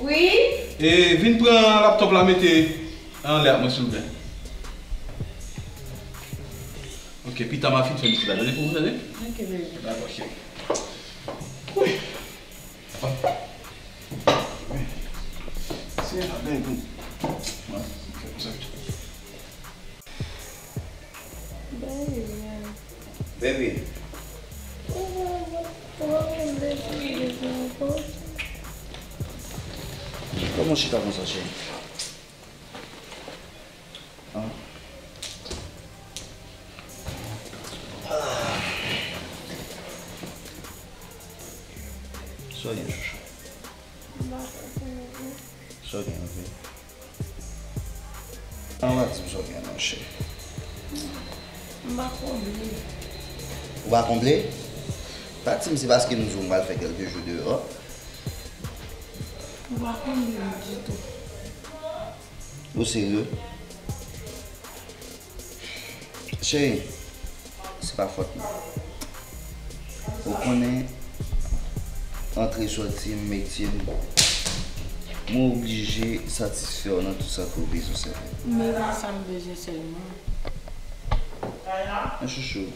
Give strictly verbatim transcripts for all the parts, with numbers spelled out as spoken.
Wi? E, vin pran laptop la, mete anlè ak mwen, silvouplè. Ok, pita m a fin fè misye la. Tande pou ou, tande? Ok, baby. Dakò, cheri. Wi. Se la, ben, bon. Mwen, fè konsa. Baby. Baby. Kòman w chita konsa, cheri? Ah. Ah. Sa w gen, chouchou? Sa w gen, anpil? An, pa di m sa w gen non, cheri. M pa konble. Ou pa konble? Pa di m se paske m di w m pral fè kèlke jou deyò. M pa konble ditou. Ou serye? Cheri, se pa fòt mwen. Ou konnen, antre sòti m, metye m, mwen oblije satisfè w nan tout sa ke w bezwen, se vre. Men pa sa m bezwen sèlman. Mon chouchou,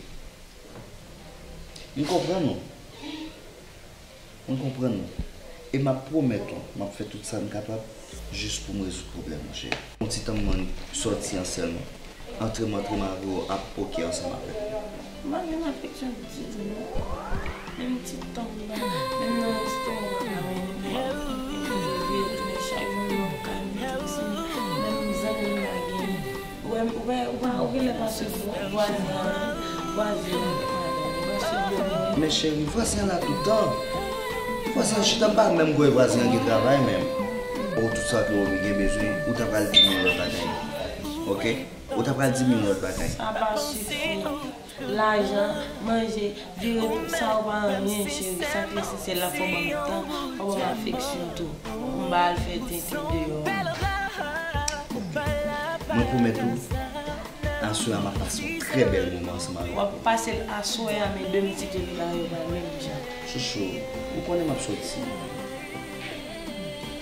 m konprann ou. Mwen konprann ou. E m ap pwomèt ou, m ap fè tout sa m kapab jis pou m rezoud pwoblèm ou, cheri. Yon ti tan m sòti an sèlman. Antre m antre m avè w ap poke ansanm avè m. M pa gen afeksyon ditou non. Menm ti tan m ba, menm nan restoran m pa menm, m ap vire tounen chak jou nan kay m, menm zanmi m pa genyen. Ou wè, ou wè, ou pa, ou genlè panse vwa-, vwazen an, vwazen an, madanm, ou panse vle vini. Men cheri, vwazen an la tout tan. Vwazen an chita, m pa menm kwè vwazen an gen travay menm. Ou tout sa ke ou gen bezwen, ou ta pral di m yon lòt bagay. Oke? Ou ta pral di m yon lòt bagay. Sa pa sifi. Lajan, manje, vire, sa yo pa anyen, cheri. Sa k esansyèl la, fò w ban m tan, fò w ban m afeksyon tou. Pou m pa al fè tenten deyò. Mwen pwomèt ou, aswè a m ap pase yon trè bèl moman ansanm avè w. W ap pase l aswè a, men demen si Dye vle, bagay yo pral menm jan. Chouchou, ou konnen m ap sòti.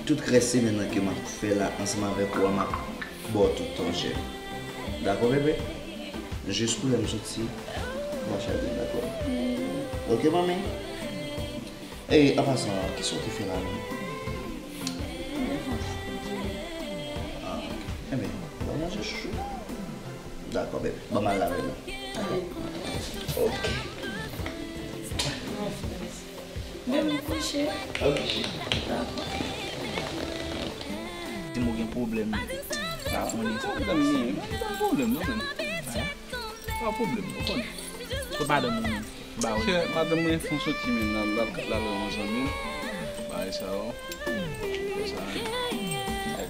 Tout rès semèn nan ke m ap fè la ansanm avèk ou a, m ap ba w tout tan, cheri. Dakò, bebe? Jis pou lè m soti, m a chale, dakò? Oke, manmi? E, an pasan, kisa w te fè la menm? Ah, oke. Enben, bon manje, chouchou. Dakò, bebe. Ban m al lave men. Oke. Men m kouche. Ok. Dakò. Di m ou gen pwoblèm. Pa konnen. Pwoblèm non, pa pwoblèm non, men. Pa pwoblèm non, konnen. Kot madanm ou menm? Ba wi. Chè, madanm mwen fon soti men, l al, l al, l al wè yon zanmi l. Bagay sa yo.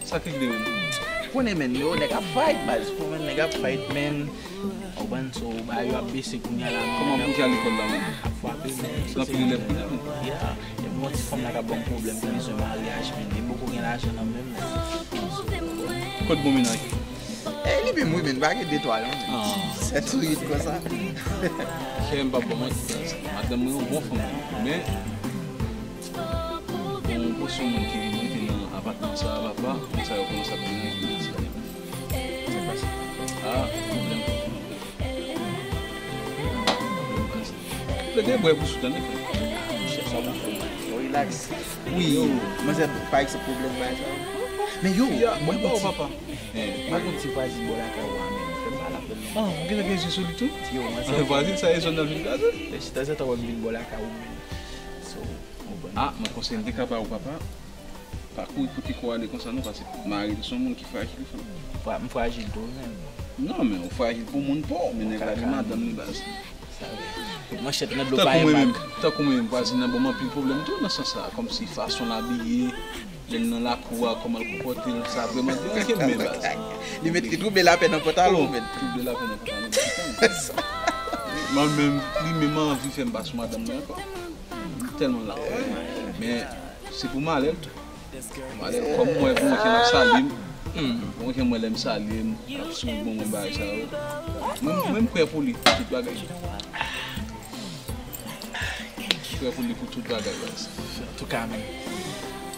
Sa k rive menm? Konnen menm, yo, nèg ap fight, baz. Pou menm, nèg ap fight menm. Ou konprann, so, bagay yo ap bese kounye a la. Kòman pou ki al lekòl la menm? Ap frape menm. L anpil elèv kounye a menm? Yeah. Epi yon ti fanm la k ap ban m pwoblèm, ki bezwen maryaj menm. Li poko gen lajan nan men l menm. Kot bon mennaj? E li menm wi, men pa gen de twa non. Sèt ou uit konsa. Chè, m p ap ba w manti, baz. Madanm mwen yon bon fanm, men yon pòsyon moun ki vin rete nan apatman sa a, papa, moun sa yo kòmanse ap deranje m nan ti tèm. Ah, pwoblèm. Pwoblèm, baz. Plede bwè pou sou tande, frè. Monchè, sa bon pou ou. Yo, relax. Wi. Yo, manzè, pa egzanp, pwoblèm bagay sa yo. Men yo, mwen gon ti, papa. Mwen gon ti vwazin bò lakay ou a, men fè m pale avè l non. Ah, ou gentan gen je sou li tou? Yo, manzè. Vwazin sa e zòn nan vin kraze. Tanzantan w ap vin bò lakay ou, men. So, ou konprann. Ah, mwen konsèy m te ka ba ou, papa. Pa kouri pote kò w ale konsa non, paske mari l se yon moun ki frajil, fanm. Fra-, m frajil tou, wi, men. Non, men ou frajil pou moun pa w, men nèg la gen madanm li, baz. Sa vre. Manchèt nan dlo pa gen mak. Tankou mwen menm, vwazin nan ban m anpil pwoblèm tou nan sans sa, kòmsi fason l abiye, lè l nan lakou a, kòman l konpòte l, sa vrèman deranje m, men baz. Li met li twoube lapè nan pantalon, men. Twoube lapè nan pantalon. Mwen menm, li menm anvi fè m pa sou madanm mwen ankò. Tèlman l ap fè. Men, se pou malè l tou. Malè l, kòm mwen, bon, jan l ap salye m. Bon, jan mwen, lè m salye m, l ap souri ban mwen bagay sa yo. Mwen, mwen, m prè pou li, pou tout bagay. M prè pou li pou tout bagay, baz. Antouka, men.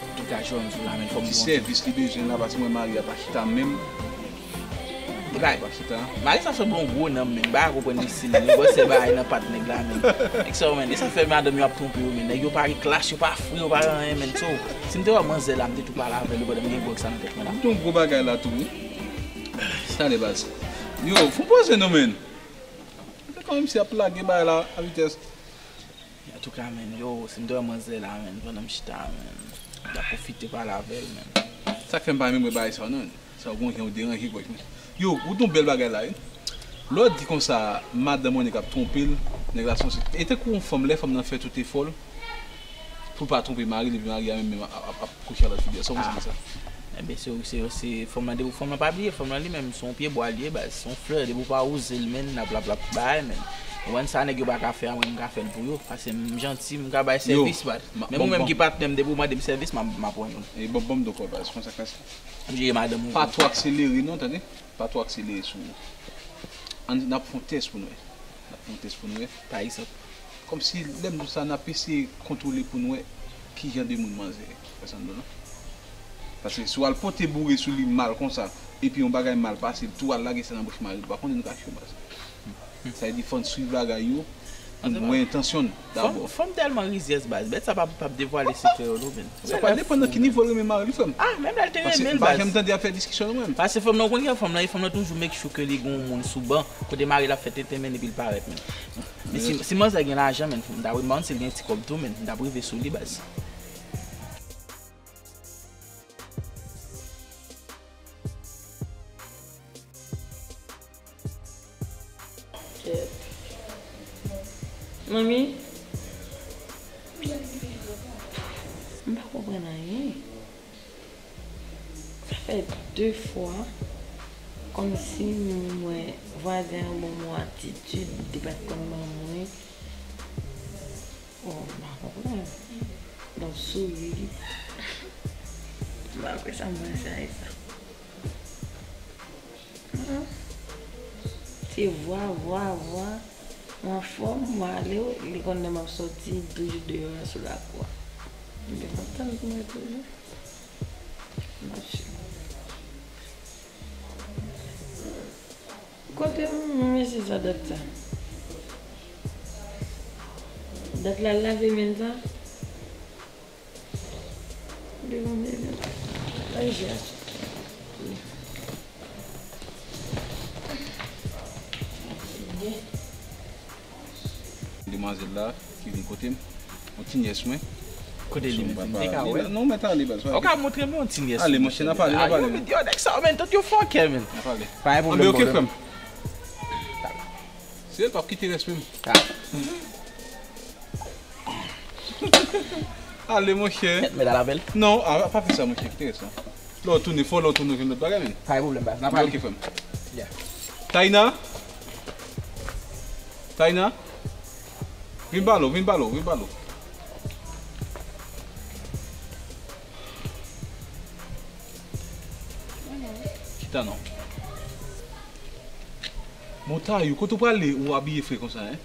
Antouka, jònn jou la, men, fò m di w. Ti sèvis li bezwen la, paske mwen, mari a pa chita menm. Li pa, pa chita. Mari sa sanble yon gwo nanm, men. M pa ka konprann li si li, li bwè sèl bagay nan pat nèg la, men. Nèg sa yo, men, e sa fè madanm yo ap twonpe yo, men. Nèg yo pa gen klas, yo pa fre, yo pa gen anyen, men. So, si m te wè manzè la, m te tou pale avè l, yo pandan m gen gwòg sa nan tèt mwen la. M te yon gwo bagay la tou, wi. Talè baz. Yo, fon poze non, men. Kòmsi ap lage bagay la a vitès. Antouka, men, yo, si m te wè manzè la, men, pandan m chita, men, m ta pwofite pale avè l, men. Sa k fè m pa renmen wè bagay sa yo, non. Sa yo gon jan yo deranje gwòj mwen. Yo, ou di yon bèl bagay la, wi. Lè w di konsa, madanm ou nèg ap twonpe l, nèg la se yon, e tankou yon fanm, lè fanm nan fè tout efò l pou l pa twonpe mari l, epi mari a menm, menm ap, ap, ap kouche a lòt fi deyò. Sa w panse de sa? Ebyen, se, se, se fanm lan, depi fanm lan pa bliye, fanm lan li menm, se yon pye bwa li ye, baz. Se yon flè, depi w pa wouze l, menn, l ap, l ap, l ap bay, menn. Ou konprann sa nèg yo pa ka fè a, mwen, m ka fè l pou yo. Paske m janti, m ka bay sèvis, baz. Menm ou menm ki patnè m, depi w mande m sèvis, m ap, m ap rann ou. E bon, bon, m dokò, baz, konsa k pase. M jere madanm ou. Pa twò akselere, non, tande. Pa twò akselere sou ou. Ann, n ap fè yon tès pou n wè. N ap fè yon tès pou n wè. Pa egzanp. Kòmsi lè m di w sa, n ap eseye kontwole pou n wè ki jan de moun manzè ye. Wè sa m di w lan? Paske si w al pote boure sou li mal konsa, epi yon bagay mal pase, l tou al lage sa nan bouch mari l, ou pa konnen nou ka cho baz. Sa vle di fò n swiv bagay yo, pou n wè entansyon n dabò. Fanm tèlman rizyèz baz, bèt sa p ap, p ap devwale sekrè yo non, menn. Sa pa depann nan ki nivo l renmen mari l, frè m. Ah, menm lè l te renmen l baz. Paske m pa janm tande y ap fè diskisyon non, menn. Paske fanm nan, ou konn jan fanm nan ye, fanm nan toujou make sure ke li gen yon moun sou ban, kote mari l ap fè tenten, menn, epi l parèt, menn. Men si, si manzè gen lajan, menn, m ta, m pa konn si l gen ti kòb tou, menn, m t ap rive sou li baz. Kèt. Manmi? M pa konprann anyen. Sa fè de fwa, kòmsi m wè vwazen an ban m yon atitid li pa t konn ban mwen. Oh, m pa konprann. Donk, souri. M pa kwè sa m panse a sa. Hmm. Se vwa, vwa, vwa. M anfòm, m ale, li konn lè m ap sòti, toujou deyò a sou lakou a. M te kontan pou mwen toujou. M ap suiv. Kote mesye sa dat sa? Dat la lave men sa? Devan men men. Ay, jè. Demwazèl la ki vin kote m, yon ti nyès mwen. Kote li, menm si m te ka wè l? Non, mèt ale, baz. Ou ka montre m yon ti nyès. Ale, monchè, n a pale, n a pale. Yo, nèg sa yo, menn, tout yo fòkè, menn. N a pale. Pa gen pwoblèm, ok, frè m. Se l p ap kite rès menm. Ale, monchè. Mèt al avè l? Non, a, pa fè sa, monchè, kite rès la. Lè w tounen, fò lè w tounen, jwenn lòt bagay, menn. Pa gen pwoblèm, baz. N a pale. Ok, frè m. Yeah. Taina? Taina? Vin pale w, vin pale w, vin pale w. Chita non. Bon, Tayou, kote w prale ou abiye fre konsa, en?